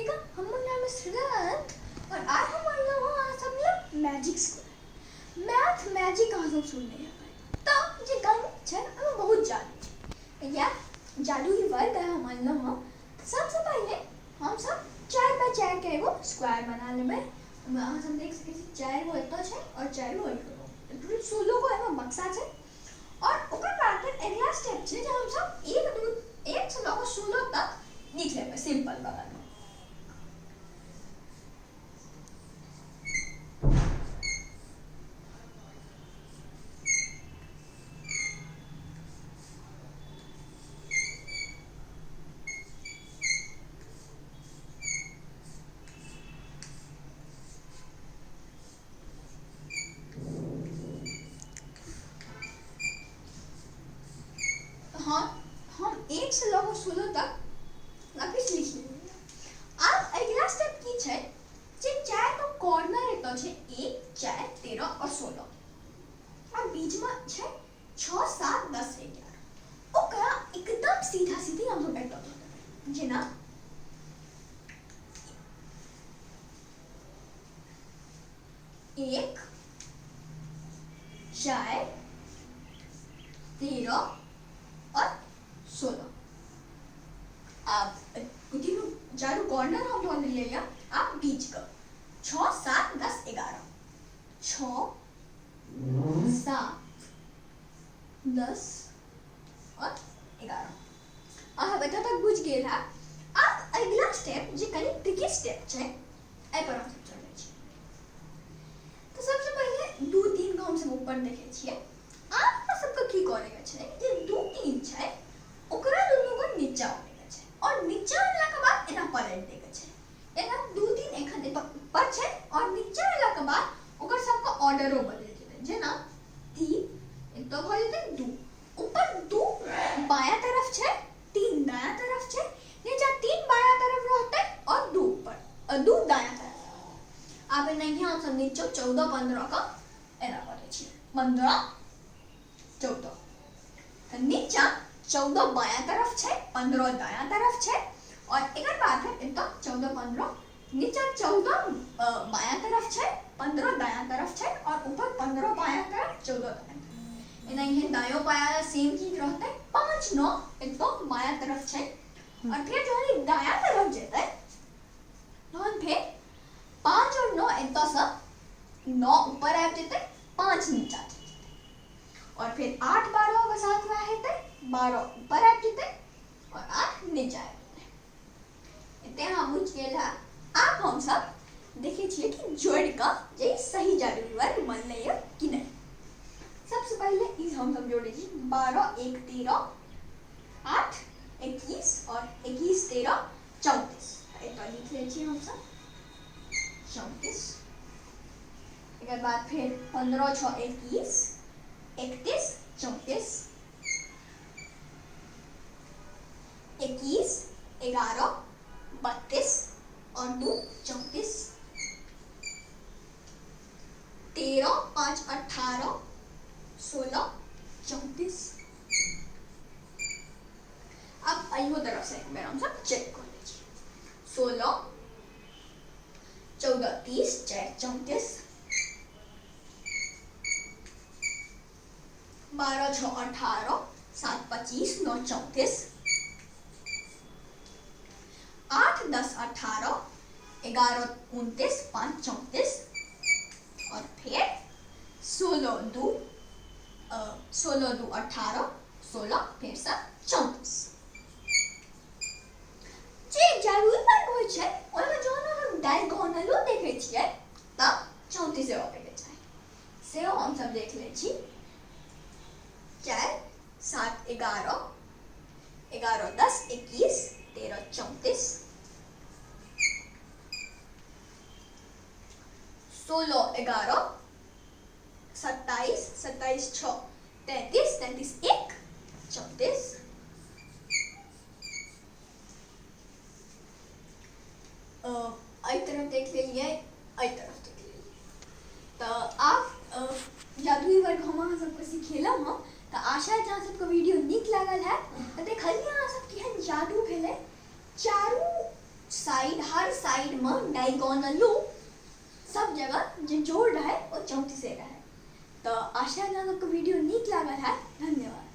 पत्रिका। हमर नाम है श्रीकांत और आज हम अनलहुँ हँ अहाँ सब लग मैजिक स्क्वायर। मैथ मैजिक अहाँ सब सुनने हेबै तऽ जे गणित छै ओहिमे बहुत जादू छै। इएह जादुई वर्ग आइ हम अनलहुँ हँ। सबसँ पहिले हमसब 4 बाय 4 के एगो स्क्वायर बना लेबै। ओहिमे अहाँ सब देख सकै छी 4 गो एतऽ छै और 4 गो एतऽ, टोटल 16 गो एहिमे बक्सा छै। और ओकर बाद फेर अगिला स्टेप छै जे हमसब 1 2 1 से लऽ कऽ 16 तक लिख लेबै सिंपल बगल में। हाँ, हम 1 से लऽ कऽ 16 तक किछु लिख लेलियै। आब अगिला स्टेप की छै जे 4 गो कॉर्नर एतऽ छै 1 4 13 और 16 और बीचमे छै 6 7 10 11। ओकरा एकदम सीधा सीधी हमसब एतऽ दऽ देबै, जेना 1 4 13 और 16। आब तीनू चारू कॉर्नर हम दऽ देलियै यऽ। आब बीच के 6 7 10 11, 6 7 10 और 11। अहाँ एतऽ तक बुझि गेल हैब। आब अगिला स्टेप जे कनि ट्रिकी स्टेप छै एहि पर हमसब चलै छी। तऽ सबसँ पहिले 2 3 के हमसब ऊपर देखै छियै। आब अपना सबके की करैके छै जे 2 3 छै ओकरा दुनू के नीचा आनैके छै और नीचा अनलाके बाद एना पलटि दैके छै। एना 2 3 एखन एतऽ ऊपर छै और नीचा अनलाके बाद ओकर सबके ऑर्डरो बदलि जेतै। जेना 3 एतऽ भऽ जेतै 2, ऊपर 2 बायाँ तरफ छै, 3 दायाँ तरफ छै, नीचा 3 बायाँ तरफ रहतै और 2 ऊपर और 2 दायाँ तरफ रहतै। आब एनाहिए हमसब नीचो 14 15 के एना कऽ दै छियै, 15 14। तऽ नीचा 14 बायाँ तरफ छै, 15 दायाँ तरफ छै और एकर बाद फेर एतऽ 14 15, नीचा 14 बायाँ तरफ छै, 15 दायाँ तरफ छै और ऊपर 15 बायाँ तरफ 14 दायाँ तरफ। एनाहिए दायों बायाँ सेम चीज रहतै, 5 9 एतऽ बायाँ तरफ छै और फेर जहन ई दायाँ तरफ जेतै तहन फेर 5 और 9 एतऽसँ 9 ऊपर आबि जेतै, 5 नीचा चलि जेतै और फेर 8 12 के साथ वएह हेतै, 12 ऊपर आबि जेतै और 8 नीचा आबि जेतै। एते अहाँ बुझि गेल हैब। आब हमसब देखै छियै कि जोड़ि कऽ जे ई सही जादुई वर्ग बनलै यऽ कि नहि। सबसँ पहिले ई हमसब जोड़ै छी 12 1 13 8 21 और 21 13 34। एतऽ लिख लै छी हमसब 34। एकर बाद फेर 15 6 21 31 34 21 11 32 और 2 34 13 5 18 16 34। अब अहियो तरफ से एक बेर हमसब चेक कऽ लै छी। 16 14 30 4 34 12 6 18 7 25 9 34 8 10 18 11 29 5 34 और फिर 16 2 16 2 18 16 फिर से 34। जे जरूरी वर्ग होइ छै ओहिमे जहन हम डायगोनलो देखै छियै तऽ 34 अबैके चाही, सेहो हमसब देख लै छी। 4 7 11 11 10 21 13 34 16 11 27 27 6 33 33 1 34। एहि तरफ देख लेलियै, एहि तरफ देख लेलियै। तऽ आब जादुई वर्ग हम अहाँ सबके सिखेलहुँ हँ। तऽ आशा जे अहाँ सबके वीडियो नीक लागल हैत। तऽ देखलियै अहाँ सब केहन जादू भेलै, चारू साइड हर साइड साइडमे डायगोनलो सब जगह जे जोड़ रहै ओ 34 रहै। तऽ आशा अहाँ सबके वीडियो नीक लागल हैत। धन्यवाद।